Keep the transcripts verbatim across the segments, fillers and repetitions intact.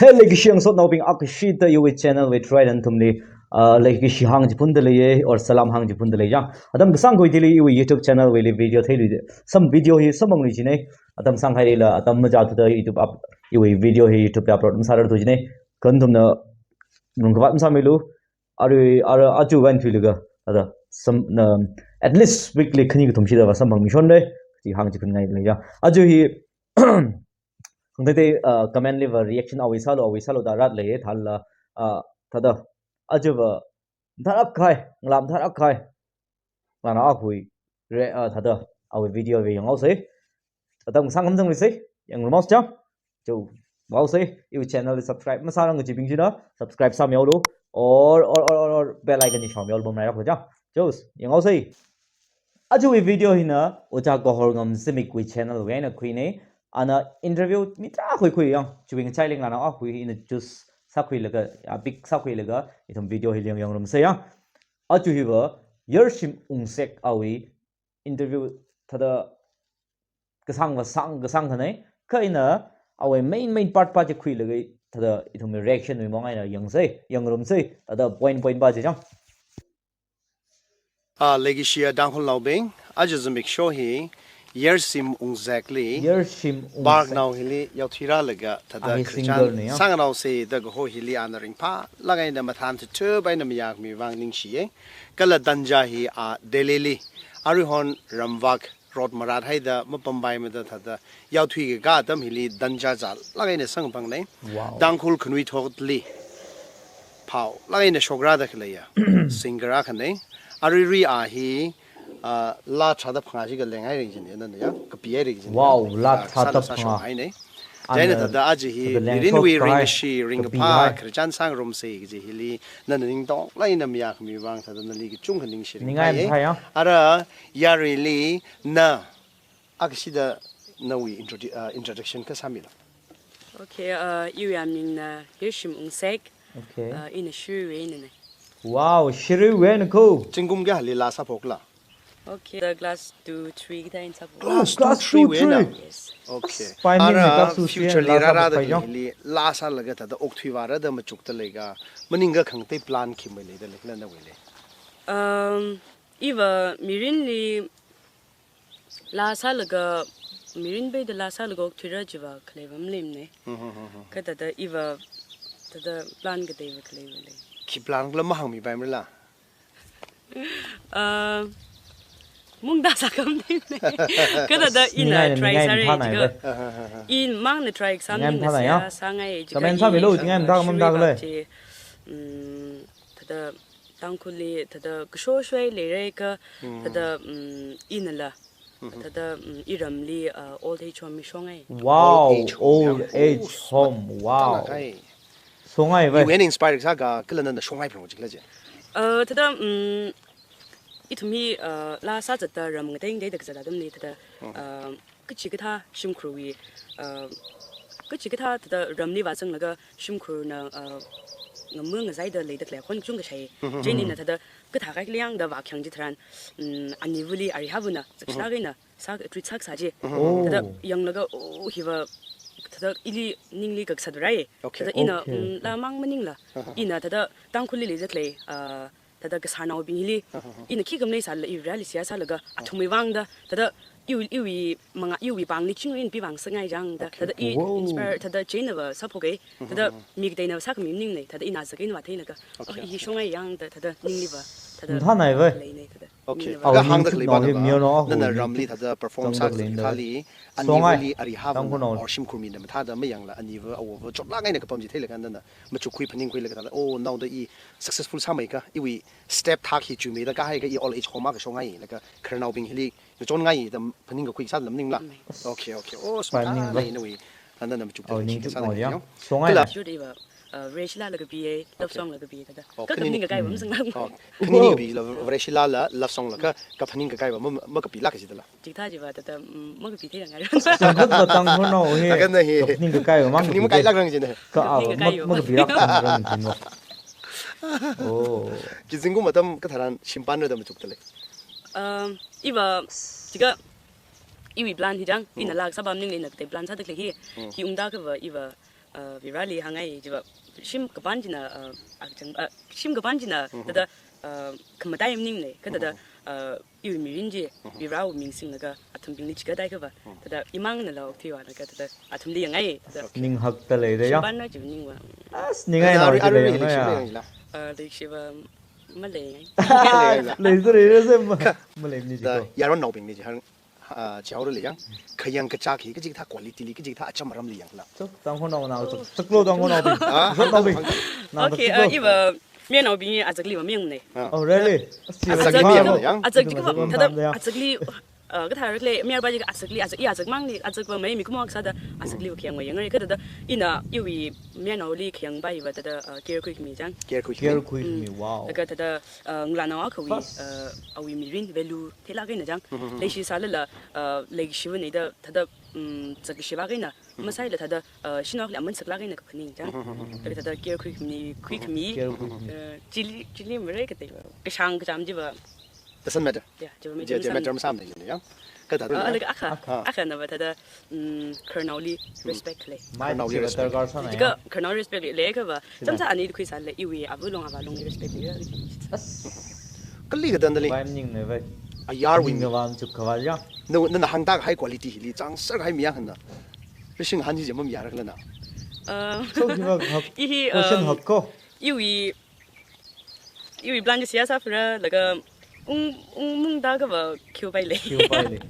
Thei leikashi ngasotnaobing, akha shida iwui channel wui tharan nathumli, ah, leikashi hāngchiphunda leiya, or salam hāngchiphunda leiya. Atam kasāngkhui thili iwui YouTube channel wuili video theiluida, sam video hi samphangluishina. Atam sānghailala, atam machāthuda YouTube up, iwui video hi YouTube li upload masārarthu jina. Kha nathumna nung kavāt masāmilu. Arui, ara, aja van thuilaga, ada, sam, na, at least weekly khani kathum shida va samphangmishonra, chi hāngchiphunngai leiya. Aja hi, khangateitei, uh, comment li va reaction awui sālu, awui sālu da rāda leiya, thālala, uh, thāda, aja va, tharap khai, ngalam tharap khai, ngalānao akhui, re, uh, thāda, awui video va yanghaosa. Atam kasāng ngamzangluisa, yangrumhaosa chang. Cho, vaosa, iwui channel li subscribe masārang kajibing china, subscribe sāmihaolu, or, or, or, or, or, bell icon hi shāmihaolu, pamngairok chang. Cho, yanghaosa. Ajawui video hina, Ojā Kahorngam Zimikwui channel wui eina khuina, ana interview mi tarākha khuiya, chiwui ngachai ngalānao akhui ina choose sākhuilaga, a pick sākhuilaga, ithum video hili yangrumsa ya. Aja hi va, Yershim Wungsek awui interview thāda kasāng va sāng, kasāng thānai. Kha ina awui main, main part pa chi khuilaga thāda ithumwui reaction wui mong eina yangsa, yangrumsa, thāda point, point pa chi chang. Ah, leikashiya Tangkhulnaobing, aja zimiksho hi Yershim Wungsekli, Yershim Wungsek, parknao hili yaothuirālaga thāda, ah, hi Christian singer na ya, sāngnaosa da kaho hili ana ringphālāk eina mathān thuithup eina mayākhami vang ningshiya. Kala tanja hi a Delhi li, aruihon ramvak rot marathaida mapampaimada thāda yaothui kaka atam hili tanja zālāk eina samphangna. Wow. Tangkhul khanuithotli phaolāk eina shokrada khaleiya singer akhana. Aruirui a hi, ah, laa tharāda phangā chi khalenghairai jina, nana ya, kapihairai jina. Wow, laa, ah, tharāda phangā. Sāna sāshokhaina. Ana, chieina thāda aja hi, thāda mirinwui lengshok kahai, ringkashi, ringkaphā, kapihai, khararchan sāngarumsa kaji hili, nana ningtonglāk eina mayākhami vang thāda nali kachungkha ningshi ringphāya. Ningai mathāya. Ara yaruili na akha shida nawui introdu-, ah, introduction kha sāmilu. Okay, ah, iwui amingna Yershim Wungsek. Okay. Ah, ina Shiruiwui einana. Wow, Shiruiwui eina ko. Zingkum kayāli laa sāphokla? Okay, the class two, three kathā eina sāphok. Oh, class two, class two, three wui eina? Three. Yes. Okay. Ara future li rārāda hili laa sālaga thāda okthuivāra da machukda leika, maningakha khangatei plan khi maleida leikhala nawuili? Um, iva mirinli laa sālaga, mirin peida laa sālaga okthuira chiva khaleiva maleimana. Mhm, mhm, mhm. Kha thāda iva, thāda plan kateiva khaleiva lei. Khi plan khala mahāngmipaimarala? Uh, mungda sākhamni. Kha thāda ina try sāra jiakha. Aha, aha, aha. Imangna try sāmina, sāya, sāngai jiakha. Comment sāmilu, ningai mathā, comment sāmilu. Mm, thāda Tangkhulli, thāda kashoshoya leira kha, hmm, thāda, mm, inala. Mhm. Thāda, mm, iramli, uh, old age home shongai. Wow, old age home, ya? Old age home, wow. Shongai vai. Iwui eina inspire sākhala nana shongai phrang jiakhala chi? Uh, thāda, mm, ithum hi, uh, laa sāzatda ram ngatei ngateida kazat atamli thāda, mhm, uh, kachikathā shimkhurwui, uh, kachikathā thāda ramli vāzanglaga shimkhurna, uh, ngamung ngazaida leida khalei khon kachungkha shai. Mhm. Chieina thāda kathā kaikhali yangda vākhayang chitharan, mm, anivali arihāvana, mhm, zakshilāk eina sā, treat sākasā chi. Mhm. Oh. Thāda yanglaga, oh, hiva, thāda ili ningli kakasat rai. Okay. Thāda ina, okay, mm, okay, laa mang maningla. Aha. Ina thāda Tangkhulli leida khalei, uh, thāda kasarnaobing hili, aha, aha, ina khikha maleisālala iwui rāli seihā sālaga, aha, athumwui vangda, thāda iwui, iwui manga, iwui pāngli chingrin pivang sāngai jang da, okay, thāda i, wow, inspire, thāda chieina va sāphoka, thāda, mhm, mi kateina sākhami maningna, thāda ina sākha ina vātheilaga, okay, oh, i shongai yang da, thāda ningli va, thāda mathānai vai, leina thāda. Okay, ningli va. Kha hāngda khalei va, nana ramli thāda perform sākazat khali, anivali arihāvana, Tangkhulnao, or shimkhur mina mathāda mayangla, aniva awova chotlāk eina kapam chi theilaga nana machukkhui phaningkhuilaga thāda, oh, naoda i successful sāmeikha, iwui step thak hi chuimeida kahaikha i old age home akha shongailaga khararnaobing hili ngachonngaiya da phaning kakhui sāda maningla. Mm. Okay, okay. Oh, smathālei nawui. Nana machukda, oh, ningshida sāda, oh, ya, yong. Shongai. Kala short iva, uh, Vareshila la kapiya, love song la kapiya thāda. Oh, kha khani, kaphaning kakaiva, mm, mazangla. Oh, khani, wow, kapila Vareshila la love song la kha, kaphaning kakaiva ma, ma, makapilāk kajidala? Chikathā chiva thāda, mm, makapi theiranga. Chang kha Tangkhulnao hi, akhana hi, kaphaning kakaiva mang, kaphaning makailākrang jina. Kha, ah, kaphaning kakaiva ma, makapilākrang jina. Oh. Khi zingkum atam katharan shimpānra da machukda lei? Um, iva, jiakha, iwui plan hi chang, ina, mm, laa sāpam maningla ina katei plan sāda khalei hi, mm, hi ungda khava iva, uh, Vareli hāngngai chiva, shim kapan china, uh, akchang, uh, shim kapan china, thāda, uh, khamatai maningnei, kha thāda, uh, iwui mirin chi, Varewui ming singlaga, athumbingli chikataikhava, thāda imang nala okthuiwui vālaga, thāda athumli yangngai, thāda Ning hakta leida ya. Shimpanna chiva ningva. As ningai Arui, nao arui, arui, leishiva ya. Leishiva, uh, leishiva, malei. Leishiva, leishiva, ma-, malei ni Da, chiko. Yaronnaobingli chi hāng, ah, chaora lei yang. Khayang kachak hi, kachikathā quality li, kachikathā acham aramli yangla. So, Tangkhulnao nao, chak-, chaklo Tangkhulnaobing. Ah? Naobing. Nao Okay, chaklo. Uh, iva, mayarnaobing hi azakliva mayangmanei. Ah. Oh, really? Azakli Azakli mayang yang. Azak chikava, thāda azakli, uh, kathā rakle, mayarva chi azakli, azak, i azak mangli, azakva mai mikumo sāda, azakliva khayang wa yangra, kha thāda, ina, iwui, mayarnaoli khayangva iva, thāda, uh, care khuikhami chang. Care khuikhami. Care khuikhami, Mm. Wow. Laga thāda, uh, ngalānao akhawui, First. Uh, awui mirin value theilāk eina chang. Leishi sālala, uh, leishiva nei da thāda, um, zakkashiva eina. Masaila thāda, uh, shanao akhali aman saklāk eina kaphaning chang. Laga thāda care khuikhami, khuikhami. Care khuikhami. Uh, chili, chili marai katei. Kashāng kacham chiva. Doesn't matter. Yeah, chiva Je, matter je matter sam. Masāmana jina yang. Kha thāda Uh, na. Laga akha, Akha. Akhanava thāda, um, khararnaoli respect lei. Mai Khararnaoli chiva respect. Darkar sāna Chika ya. Khararnao respect lei, leikhava. China. Chamsa ani khuisālala iwui avā long avā longli respect lei. As. Kali katangdali. Vai maningnei vai. Ayarwui Ning mi. Kavan chuk kava ya. No, nana hāngda kahai quality hili, chang sākahai mi ya hāngna. Rishing han hi je mamayāra kala na. Uh, So, hiva hak, i hi, question um, hak ko. Iwui, iwui plan chi siya sāphara, laga ung, ungmungda kava khiupai lei. Khiupai lei.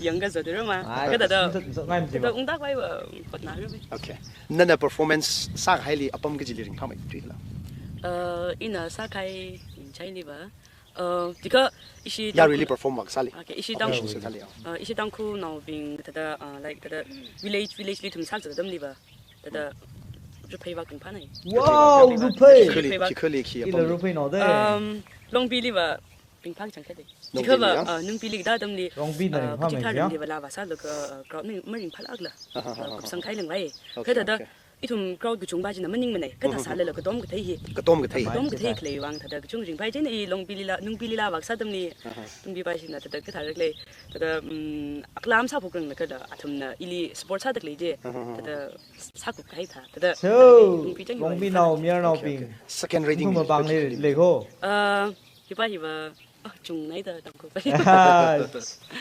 Yangkazat ra ma. Ai, Kha thāda, mzat, mzat ngai mzi thāda ba. Ungda khavaiva hotnara bai. Okay. Nana performance sākahaili apam kachili ringphāmeithui kala? Uh, ina sākahai ringchailiva. Uh, chikha ishi Yaruili Tangkhul perform vāsāli. Okay, ishi Tang-, Perform sāli, oh. Uh, ishi Tangkhulnaobing thāda, uh, like, thāda village, village li ithum sāzat atamliva. Thāda ruphei vak ringphānei. Wow, ruphei. Ruphei vak. Khali, khali khi Ila apam. Rupheinao de. Um, Longpiliva ringphā chang kha de. Longpili Chikhava, ya? Uh, Nungpili da atamli, Longpi na uh, ringphā kachikathā mei ya? Ramliva laa vāsālaga, uh, crowd na maringphālākla. Ha, ha, ha, ha. Uh, kupsang kahai lengvai. Okay, Kha thāda, okay. Ithum crowd kachungva china maningnei. Kha thāda Mm-hmm. Sālala katom kathei hi. Katom kathei. Katom kathei Kathei. Khalei vang thāda kachung ringphai china i Longpilila, Nungpilila vāsā atamli. Uh-huh. Longpiva china thāda kathā rakle. Thāda, mm, aklam sāphok ranglaga thāda athumna ili support sāda khalei chi. Uh-huh. Thāda sākup kahai thā. Thāda So, Longpi chang Longpinao, mayarnao Okay, bing. Okay. Second reading Ithum ni, mabang okay, le, okay. Lei ho. Uh, hiva hiva. Oh, chungnaida Tangkhul.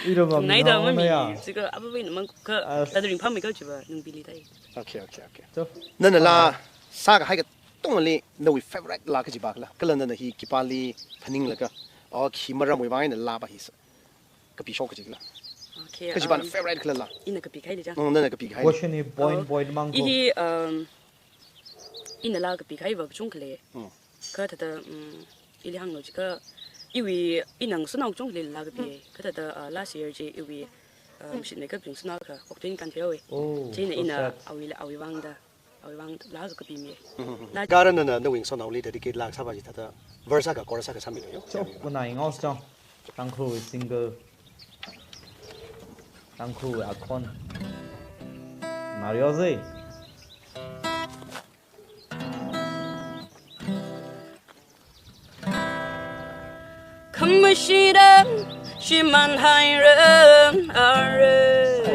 Ithum Chungnaida mami. Chika apa win mang ka As- thāda ringphāmei kha chiva Nungpili dai. Okay, okay, okay. So, Nana laa sākahai katongli nawui favorite laa kachiva kala? Kala nana hi khipāli phaninglaga, oh, khi maramwui vang eina laava hi sā, kapishok kaji kala? Okay, Kachiva na um, favorite kala laa? Ina kapikahai le chang. Mm, nana kapikahai. Question hi point, Oh, point mang ko. Ili, um, ina laa kapikahaiva kachungkha lei. Mm. Kha thāda, um, ili hānglu chikha, iwui, ina ngasotnao kachungkhali laa kapi. Mm. Kha thāda, uh, last year chi iwui, um, shitmeikapli ngasotnao akha okthuikan theowe. Oh, China so ina sad. Awuila, awui vangda, awui vang laa kapimi. Mm-hmm. Laa Kha nana nawui ngasotnaoli dedicate laa sāva chi thāda verse akha, chorus akha sāmilu yo. Chok, kunai ngaos chang. Tangkhul single. Tangkhul akhon. Mario zi. Khamashida shimānhaira are.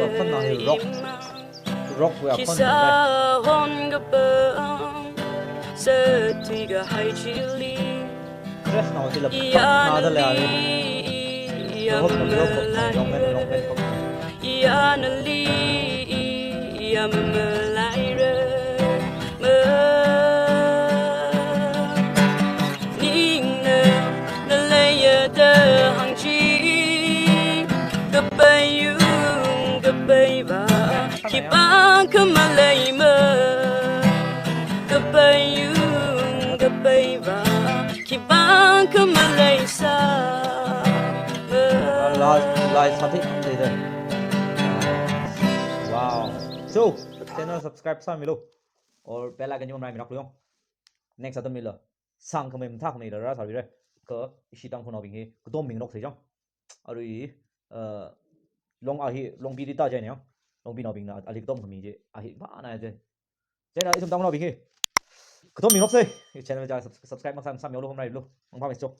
Akhon na hi rock. Rock wui akhon Khisā na. Hon kapam, sāthui kahai chili. Dress na hotila Iya phat na da le ari. Nali, iya Rock na, rock na, rock na, rock na. Iya nali, iya mamalaira. Ma, ningna, naleiya da hāng chi. Kapai yung, kapai va, khipākha maleima. Kapai yung, kapai va, khipākha maleisā. Lai, lai sāthui thei da. Wow. So, channel subscribe sāmilu. Or bell icon yom rai mirak lu yong. Next atamlila sāngkhamei mathākhameila rāsāvira. Kha ishi Tangkhulnaobing hi katom mingarok sai chang. Arui, uh, Long a hi, Longpili ta china yang. Longpinaobingna ali katom khami chi, a hi vāna chi. China ithum Tangkhulnaobing hi katom mingarok sai. Channel ja sub-, subscribe maksā sāmilu, hom rai lu. Mangpha mei so.